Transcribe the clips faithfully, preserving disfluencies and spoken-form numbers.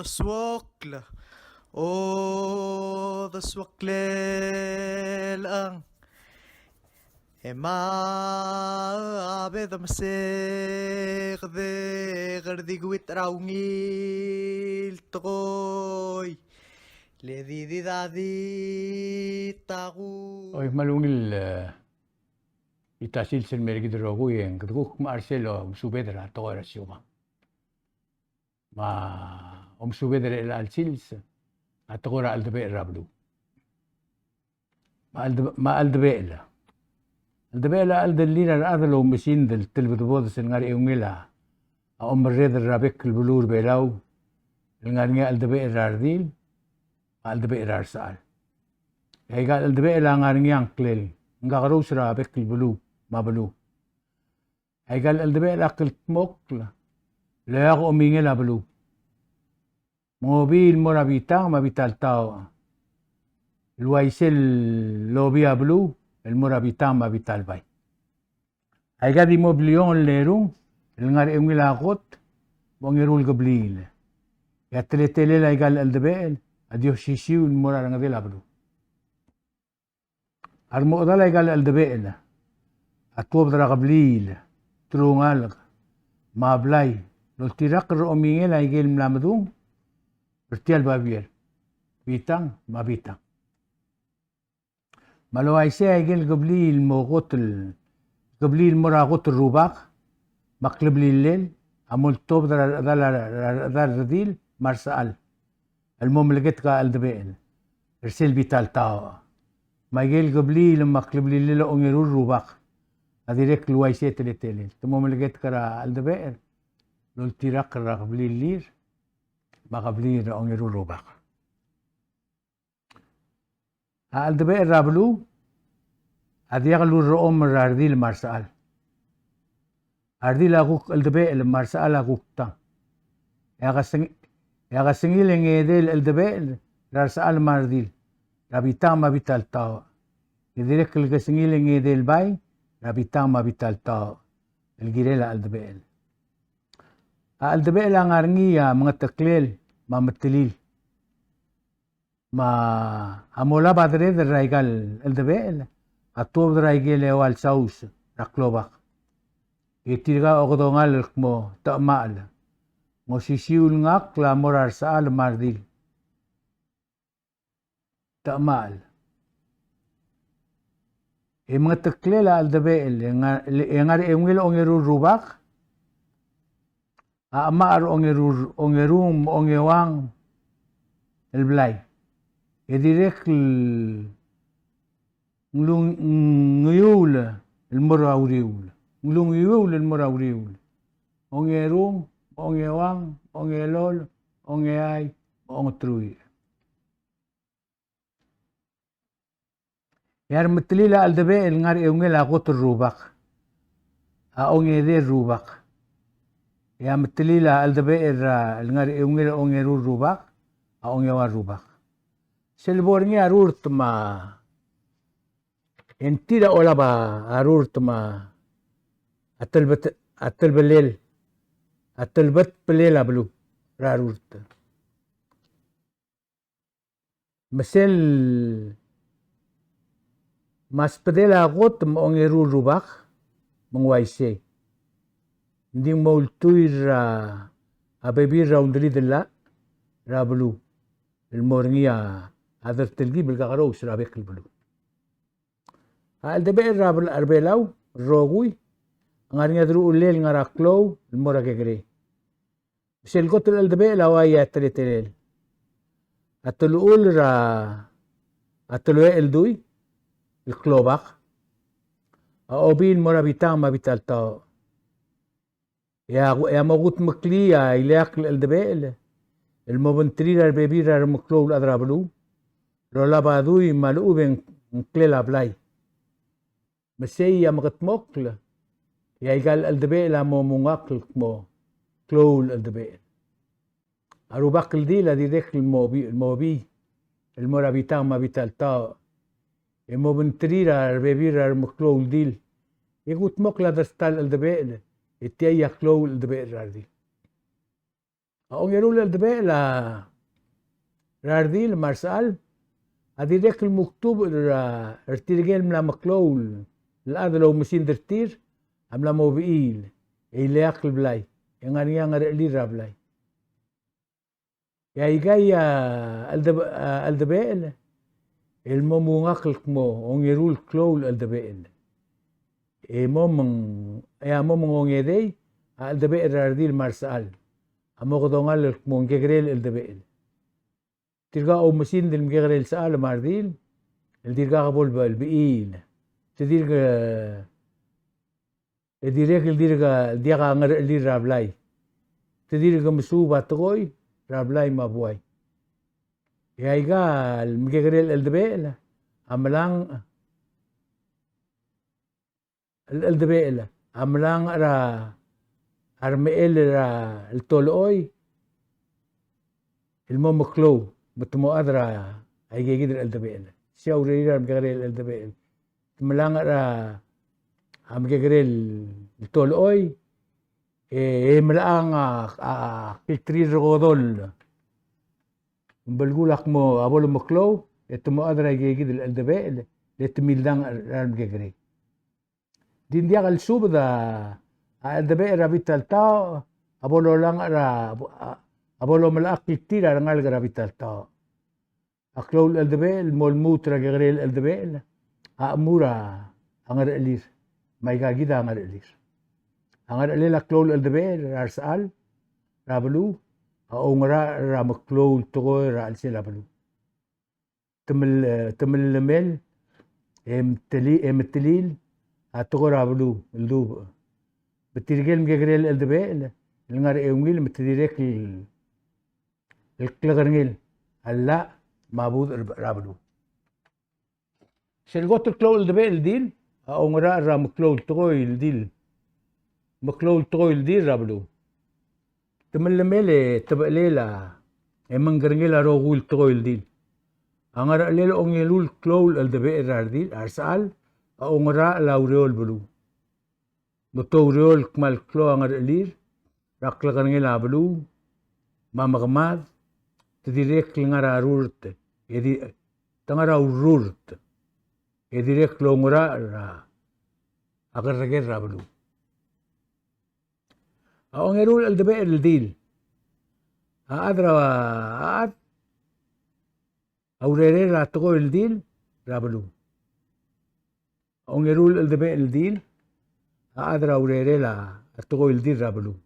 Odesuokl, odesuoklel ang. E ma a bedul meseked e kede di kuit er a ungil tekoi. Le di di da di taku. Oi, me a ungil, e, ita sils el mer kid el rokui e ng kede kuk me a chelsel omesubed er a tekoi er a siukang. Me a omesubed er chelecha el sils a tekoi er a cheldebechel er a beluu. Me a chelde-, me a cheldebechel. Cheldebechel a cheldellir a rechad el oumesingd el telbedbodes el ngar er a eungel a omerreder er a bek el beluu er a Belau el ngar er ngii a cheldebechel er a redil me a cheldebechel er a resechal. E aika el cheldebechel a ngar er ngii a ngklel, ng kakerous er a bek el beluu me a beluu. Aika el cheldebechel a kldmokl el oeak a omingel a beluu. Me ng obii el mo er a bitang me a bita el taoch el uaisei el obii a beluu el mo er a bitang me a bita el bai. Aika di mo bliongel el erung el ngar er a eungel a kot me a ongeru el kebliil. E a teletelel aika el cheldebechel a di osisiu el mo er a rengedel a beluu. A remochedal aika el cheldebechel a tuobed er a kebliil, telungalek, me a blai el oltirakl er a omingel aike el mla medung er tia el babier, bitang me a bitang. Me a le uaisei aike el kebliil el mo kot el, kebliil el mo er a kot el rubak me a kleblillel a mo oltobed er a rechedal, er a rechedal el redil me a resechal el mo meleketek a cheldebechel er sel bita el taoch. Me aike el kebliil me a kleblillel a ongeru el rubak a dirrek el uaisei a teletelel. Te mo meleketek er a cheldebechel el oltirakl er a keblillir me a kebliil er a ongeru el rubak. A cheldebechel er a beluu a diak el urerechom er a redil me a resechal. A redil a kuk cheldebechel me a resechal a kuk tang. E a keseng-, e a kesengil e ng edei el cheldebechel er a resechal me a redil er a bitang me a bita el taoch. E dirrek el kesengil e ng edei el bai er a bitang me a bita el taoch el kirel a cheldebechel. A cheldebechel a ngar er ngii a mengeteklel me a metelil. Me a mo olab a dereder er aika el cheldebechel a tuobed er aike el eua el saus er a klobak. E tirka a okedongall el kmo techemachel. Ng osisiu el ngakl a mo er a resechal me a redil. Techemachel. E mengeteklel a cheldebechel e nga-, e ngar er a eungel a ongeru el rubak a chemachel er a ongeru, ongeru me a ongeuang el blai. E dirrek el nglungiuul el mo er a uriul. Nglungiuul el mo er a uriul. Ongerung, ongeuang, ongelolem, ongeai, ongetruich. E a remetelil a cheldebechel el ngar er a eungel a kot el rubak a ongedei el rubak. E a metelil a cheldebechel er a, el ngar er a eungel a ongeru el rubak a ongeua el rubak. Sel bo er ngii a rurt me a, e ng tir a olab a rurt me a telbet-, a telbelel, a telbetbelel a beluu er a rurt. Me sel masbedel a kot me a ongeru el rubak me ng uaisei. Ng di mo ultuil er a bebil er a ulderidel er a beluu el mo er ngii a dertelkib el kakerous er a bek el beluu. A cheldebechel er a Bel-, er a Belau el rokui a ngar er ngii a deruchellel el ngar er a klou el mo er a kekerei. Sel kot el cheldebechel a uai a teletelel. A teluchul er a, a teluechel el dui el klobak a obii el mo er a bitang me a bita el taoch. E a, e a mo kudmeklii a ileakl el cheldebechel el mo obengterir a rebebil er a remeklou el chad er a beluu el olab a dui me a lechub e ng ngklel a blai. Me sei a mekedmokl e aika el cheldebechel a mo mungakl el kmo klou el cheldebechel. A rubak el dil a dirrek el mo obi-, el mo obii el mo er a bitang me a bita el taoch. E mo obengterir a rebebil er a remeklou el dil. E kudmokl a derta el cheldebechel e tia a klou el cheldebechel er a redil. A ongeru el cheldebechel er a redil me a resechal a dirrek el mukdubech er a, er tirke el mla meklou el chad el oumesingd er tir a mla mo bechiil e ileakl el blai, e ng ngar er ngii a ngerechelir er a blai. E aika a cheldebe-, a cheldebechel el mo mungakl el kmo ongeru el klou el cheldebechel. E mo meng, e a mo meng ongedei a cheldebechel er a redil me a resechal a mo kedongall el kmo ng kekerei el cheldebechel. Tirka a oumesingd el mekekerei el sechal me a redil el dirkak bo el bechiil. Te dirk E dirrek el dirk, diak a ngerechelir er a blai. Te dirk mesuub a tekoi er a blai me a buai. E aika el mekekerei el cheldebechel a melangch, el cheldebechel a melangch er a, a remechell er a, el tolechoi el mo meklou me te mo chad er a, aikakid el cheldebechel. Sei a urerir a remekekerei el cheldebechel. Te melangch er a, a mekekerei el tolechoi, e, e melechang a, a, a klterir el rekodoll. Ng belkul a kmo a bo lemeklou, e te mo chad er aikakid el cheldebechel, le te mildang er a remekekerei. Di ng diak el subed a, a cheldebechel er a bita el taoch a bo lolangch er a, a, a bo lomelechakl tir a rengalek er a bita el taoch. A klou el cheldebechel el mo lmuut er a kekerei el cheldebechel a chemur a ngerechelir. Me aikakid a ngerechelir. A ngerechelel a klou el cheldebechel er a resechal er a beluu a oungerachel er a meklou el tekoi er a chelsel a beluu. Te mel-, te mellemel e metelil, e metelil a tekoi er a beluu el dubech. Me tirke el mekekerei el cheldebechel el ngar er a eungel me te dirrek el klekerngel a llach me a budech er a beluu. Sel kot el klou el cheldebechel el dil a oungerachel er a meklou el tekoi el dil. Meklou el tekoi el dil er a beluu. Te mellemel e tebechelel a, e mengkerngel a rokui el tekoi el dil. A ngerechelel a ongeru el klou el cheldebechel er a redil, a resechal a oungerachel a ureor el beluu. Me te oureor el kmal klou a ngerechelir er a klekerngel a beluu me a mekemad, te dirrek el ngar er a rurt, e di, te ngar er a urrurt, e dirrek el oungerachel er a kerreker er a beluu. A ongeru el cheldebechel el dil a chad er a, a chad a urerel a tekoi el dil er a beluu. A ongeru el cheldebechel el dil a chad er a urerel a tekoi el dil er a beluu.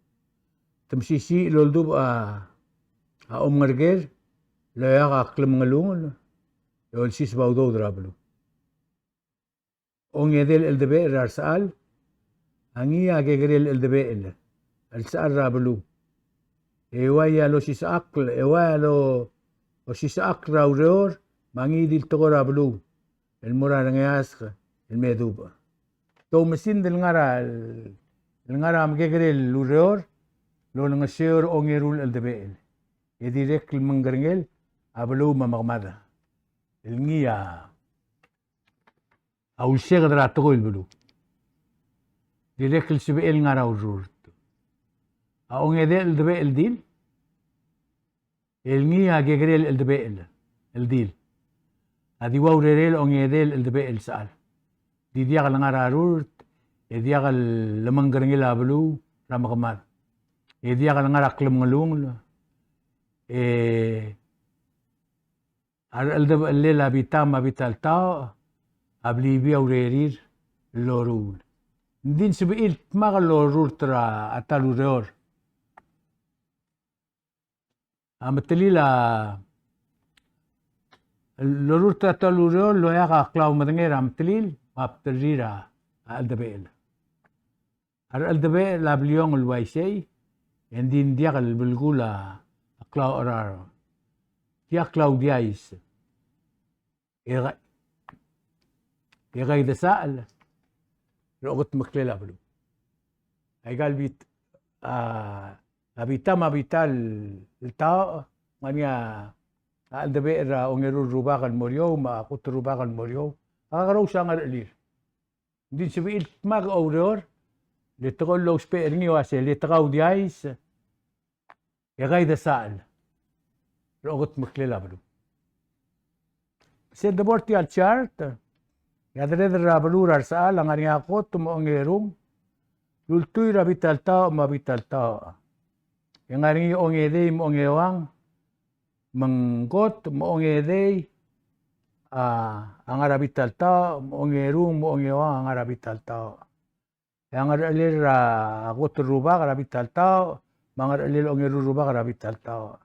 Te mesisiich el oldubech a, a omengereker el oeak a klemengelungel e olsiseb a udoud er a beluu. Ongedei el cheldebechel er a resechal a ngii a kekerei el cheldebechel el sechal er a beluu. E uai a losisechakl, e uai a lo, losisechakl er a ureor me a ngii di el tekoi er a beluu el mo er a rengeasek el me dubech. Te oumesingd el ngar er a, el ngar er a mekekerei el ureor el olengeseu er a ongeru el cheldebechel. E dirrek el mengkerngel a beluu me a mekemad el ngii a a ulseked er a tekoi el beluu. Dirrek el sebechel ngar er a urrurt. A ongedei el cheldebechel el dil el ngii a kekerei el cheldebechel el dil. A di ua urerel a ongedei el cheldebechel el sechal. Di diak el ngar er a rurt, e diak el lemengkerngel a beluu er a mekemad, e diak el ngar er a klemengelungel, e a recheldebechellel a bita me a bita el taoch a blibii a urerir el loruul. Ng di ng sebechir el dmak el lorurt er a ta el ureor. A metelil a, lorurt er a ta el ureor el oeak a klaumedengei er a metelil me a bdelrir a cheldebechel. A recheldebechel a bliongel el uaisei, e ng di ng diak el belkul a klaucheraro. Tia klaudiais. E ka, e kaidesachel er a okedmeklel a beluu. Aika el bit, a, a bita me a bita el taoch, ng ngar er ngii a cheldebechel er a ongeru el rubak el mo er eou, me a kot el rubak el mo er eou. A kakerous a ngerechelir. Ng di ng sebechir el dmak a ureor, le tekoi el lousbech er ngii el uase, le te kaudiais, e kaidesachel er a okedmeklel a beluu. Sel debo er tia el chart, e a dereder er a beluu er a resechal a ngar er ngii a kot me a ongerung, el ultuil er a bita el taoch me a bita el taoch. E ngar er ngii a ongedei me a ongeuang, me ng kot me a ongedei a, a ngar er a bita el taoch, me a ongerung me a ongeuang a ngar er a bita el taoch. E a ngerchelel a kot el rubak er a bita el taoch, me a ngerchelel a ongerung el rubak er a bita el taoch.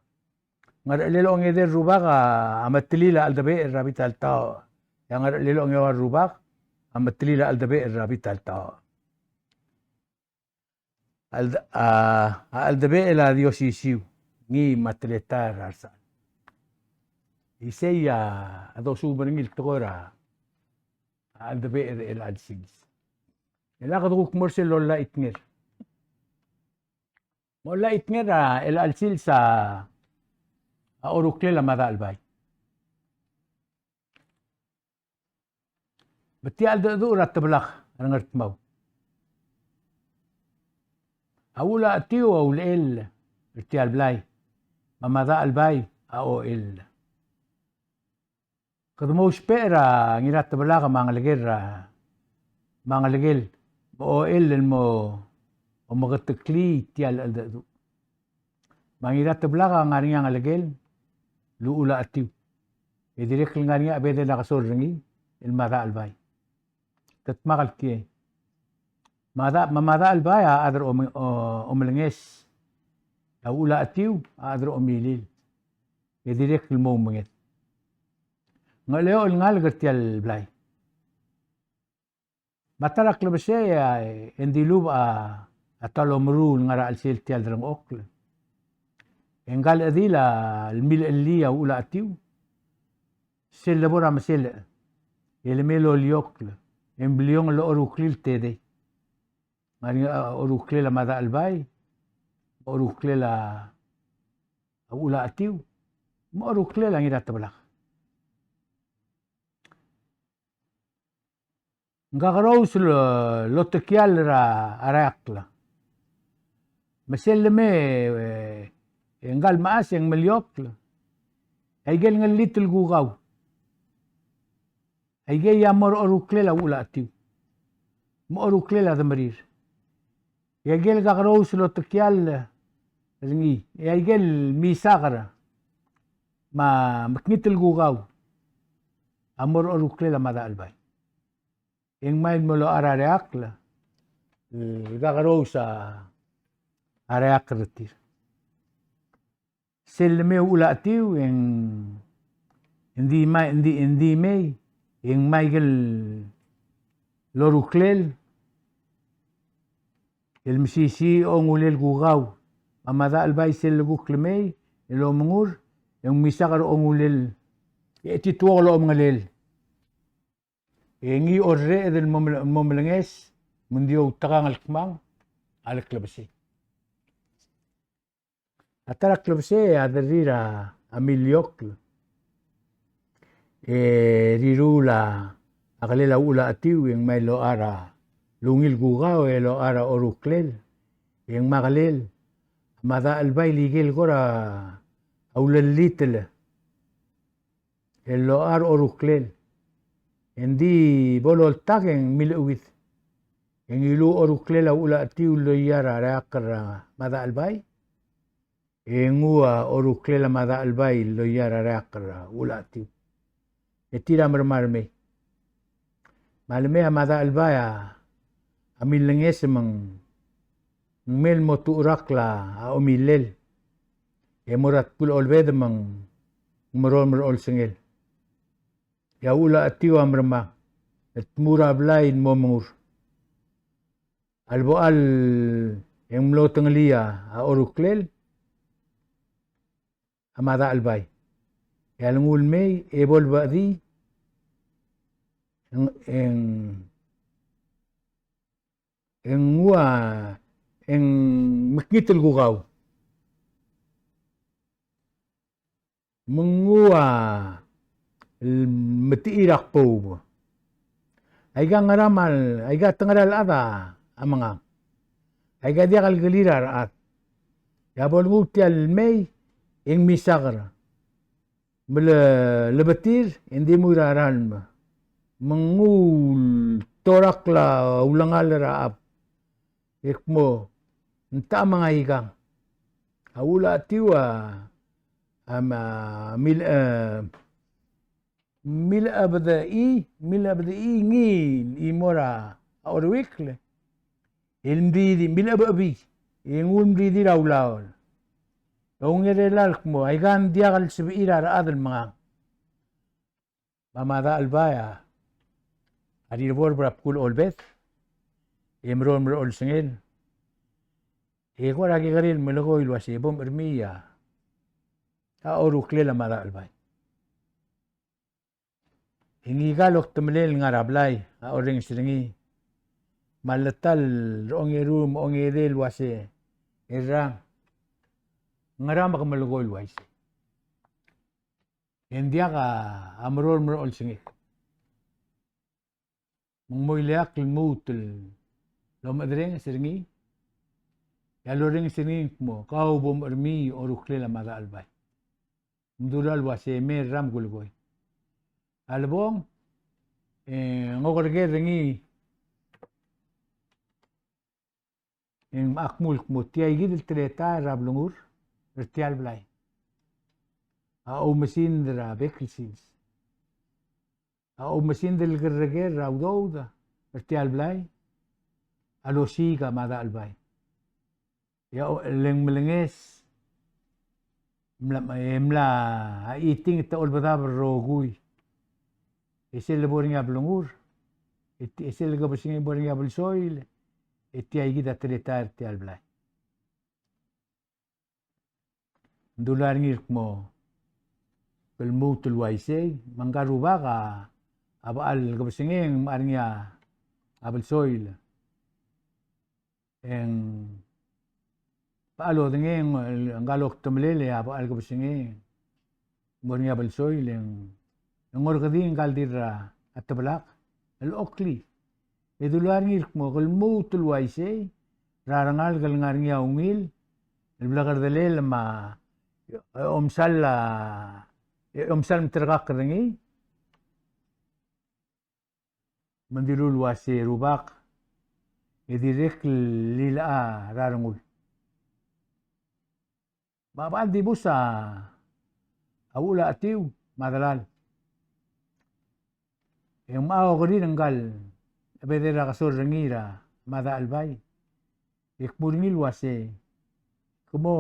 Ngerchelel a ongedei el rubak a, a metelil a cheldebechel er a bita el taoch. E a ngerchelel a ongeuang el rubak a metelil a cheldebechel er a bita el taoch. A cheld-, a, a cheldebechel a di osisiu, ngii me a teletael er a resechal. Isei a, a dosuub er ngii el tekoi er a, a cheldebechel er chelecha el sils. E a kede kuk mo er sel lollachitnger. Mo llachitnger er chelecha el sils a, a oruklel a Madachelbai. Me tia cheldecheduch er a Teblak er a Ngardmau. A Ulachetiu a ulechell er tia el blai, me a Madachelbai a ochell. Kede mo ousbech er a Ngirateblak me a ngelekel er a, me a ngelekel, me a ochell el mo omeketeklii tia el cheldecheduch. Me a Ngirateblak a ngar er ngii a ngelekel el Ulachetiu. E dirrek el ngar er ngii a chebedel a kesor er ngii el Madachelbai. Te dmak el kiei. Mada-, me a Madachelbai a chad er a ome-, o-, omelenges. A Ulachetiu a chad er a omilil. E dirrek el mo oumenged. Ng cheleoch el ngalek er tia el blai. Me a ta er a klebesei a, e ng dilubech a, a ta el omeruul el ngar er a chelsel tia el delengchokl. E ngka el chedil a, el milechellii a Ulachetiu. Sel lebo er a meselech, e le mei el oliokl, e ng bliongel el oruklii el tedei. Ngar er ngii a oruklel a Madachelbai, oruklel a Ulachetiu, me a oruklel a Ngirateblak. Ng kakerous el, el otekiall er a, a Reakl. Me sel lemei, e, e ngka el mechas e ng meliokl. Aike el ngellitel kukau. Aikei a mo er a oruklel a Ulachetiu. Me a oruklel a Demerir. E aike el kakerous el otekiall er ngii. E aike el misaker me a mekngit el kukau a mo er a oruklel a Madachelbai. E ng mei el mo locha er a Reakl, e, kakerous a Reakl er tir. Sel lemei a Ulachetiu, e ng, e ng di mei, e ng di, e ng di mei, e ng mei aike el oruklel, el mesisiich a ongulel kukau. A Madachelbai sel lekuk lemei el omengur, e ng misaker a ongulel, e tituok el omengelel. E ngii a orreched el mo mel-, mo melenges, me ng di outekangel el kmang a le klebesei. A ta er a klebesei a derrir a miliokl. E riruul a kelel a Ulachetiu e ng mei el locha er a lungil kukau e locha er a oruklel. E ng mei a kelel a Madachelbai el ikel kora ulellitel el locha er a oruklel. E ng di bo loltak e ng milecheuid. E ngiluu a oruklel a Ulachetiu el loia er a Reakl er a Madachelbai. E nguu a oruklel a Madachelbai el loia er a Reakl er a Ulachetiu. E tir a mermang er mei. Me a lemei a Madachelbai a, a milenges me ng mei el mo tucherakl a omilel. E mo er a tbul olbed me ng merom er a olsengel. E a Ulachetiu a mermang el tmuu er a blai el mo mengur. A lebo el, e ng mlo tengelii a oruklel a Madachelbai. E a lenguu el mei e bo lebechedii e ng, e ng, e nguu a, e ng mekngit el kukau. Me nguu a metichir a kboub. Aika ngera me a, aika te ngera el chad a mengang. Aika diak el kelir a rechad. E A bo lenguu tia el mei, e ng misaker. Me le, lebetir, e ng di mo er a ralm. Me nguu el torakl a ulengal er a chab. E kmo, ng techa me ng aikang. A uchul a tiu a, a, mil, e, milechebedechii, milechebedechii ngii el chimo er a oruikl, el mridii, milechebechii, e nguu el mridii er a ulaol. E oungerel el kmo, aika ng diak el sebechir a rechad el mengang. Me a Mada Chelbai a rirebor er a bkul Olbed, e meruul, meruul a olsengel. E kora kekerei el melekoi el uase bo mchermii a oruklel a Mada Chelbai. E ngika el okdemelel el ngar er a blai a orrenges er ngii. Me a leta el ongeru me a ongedei el uase, e rrang, ngera me ke melekoi el uaisei? E ng diak a meruul, meruul a olsengel. Me ng mo ileakl el lmuut el omechederenges er ngii. E a lorrenges er ngii el kmo, kau bo mchermii a oruklel a Mada Chelbai. Ng dilu el uase, me rrang, kulekoi. A lebong, e, ng okerker er ngii, e ng ak mul kmo tia ikid el teletael er a blengur er tia el blai a oumesingd er a bek el sils. A oumesingd el kerreker er a udoud er tia el blai a losiik a Mada Chelbai. E a o-, le ng melenges, mla, e mla chitinget a Olbedabel el rokui. E sel lebo er ngii a blengur, e ti-, e sel kebesengei bo er ngii a belsoil, e tia ikid a teletael er tia el blai. Ng dilu er ngii el kmo, ke lmuut el uaisei, me ngka el rubak a, a becha el kebesengei e ng mechar er ngii a belsoil. E ng becha lodengei, e ng, ngka el okdemelel e a becha el kebesengei e ng mo er ngii a belsoil, e ng, e ng orrekedii ngka el dirk er a teblak el oklii. E dilu er ngii el kmo, ke lmuut el uaisei er a rengalek el ngar er ngii a ungil el blekerdelel me a, e, omsal a, e, omsal meterkakl er ngii. Me ng dilu el uase, rubak, e dirrek el lilecha er a rengul. Me a becha el dibus a uchul a chetiu me a delal. E ng mocha okerir ngka el chebedel er a kesol er ngii er a Mada Chelbai. E kmu er ngii el uase, ke mo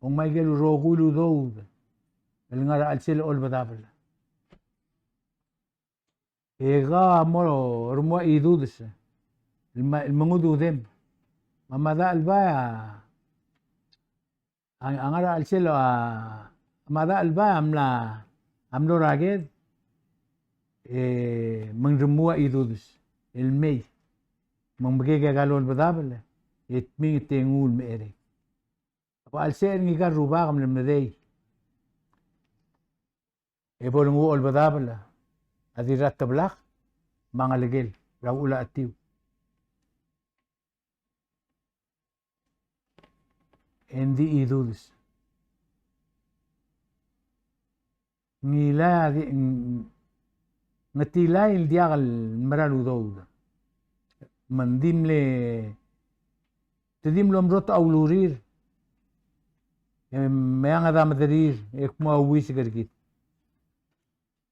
ngmai ikel rokui el udoud el ngar er a chelsel a Olbedabel. E kau a mo remuul a chidudes el ma-, el mengududem. Me a Mada Chelbai a, a, a ngar er a chelsel a, a Mada Chelbai a mla, a mlo er a ked, e me ng remuul a chidudes el mei. Me ng mekek a ikal Olbedabel, e tminget e nguu el mecherei. A becha el secher er ngika el rubak me le medei. E bo lenguu a Olbedabel a dirk er a teblak me a ngelekel er a uchul a chetiu. E ng di chidudes. Ngilai a di, ng-, ngetilai el diak el mera el udoud. Me ng di mle, te di mlo mrot a ulurir. E meang a demederir, e kmo a uisek er kid.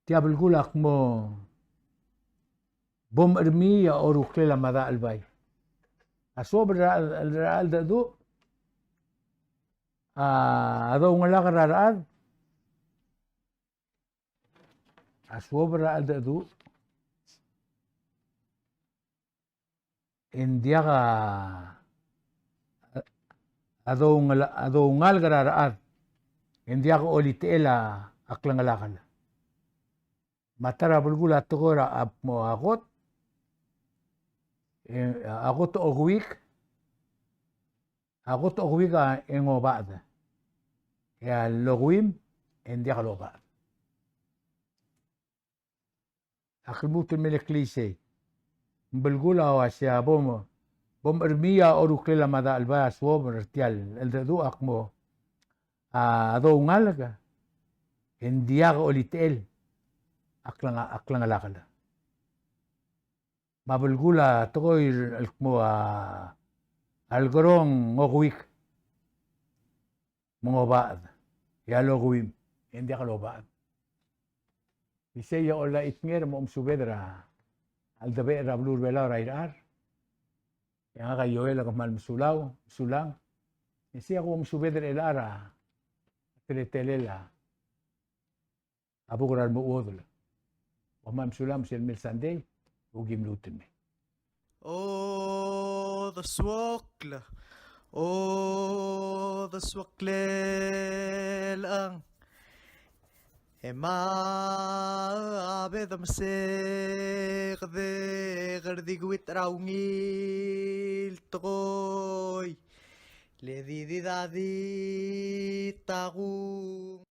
Tia belkul a kmo bo mchermii a oruklel a Mada Chelbai. A suobel er a, er a cheldecheduch, a, a doungelakl er a rechad, a suobel er a cheldecheduch, e ng diak a, a doungela-, a doungalek er a rechad, e ng diak a olitechel a klengelakel. Me a ta er a belkul a tekoi er a, a, mo a kot, e, a kot a okeuik, a kot a okeuik a, e ng obached. E a lokeuim, e ng diak lobached. Ak lmuut el meleklii sei. Ng belkul a uase a bo mo, bo mchermii a oruklel a mad a chelbai a suobel er tia el cheldecheduch a kmo a doungalek e ng diak olitechel a kleng-, a klengelakel. Me a belkul a tekoi el kmo a lekerong ng okeuik me ng obached, e a lokeuim e ng diak lobached. Isei a ollachitnger me a omesubed er a cheldebechel er a beluu er a Belau er a irechar. E ngak a Joel a kmal mesulang, mesulang. Isei a ko omesubed er chelechang a teletelel a buk er a remechuodel. Kom kmal mesulang me sel mei el Sunday, e kim lmuut el mei. Odesuokl, odesuoklel chang. E ma a bedemesek de kerdikuit er a ungil tekoi. Le di di da di takung.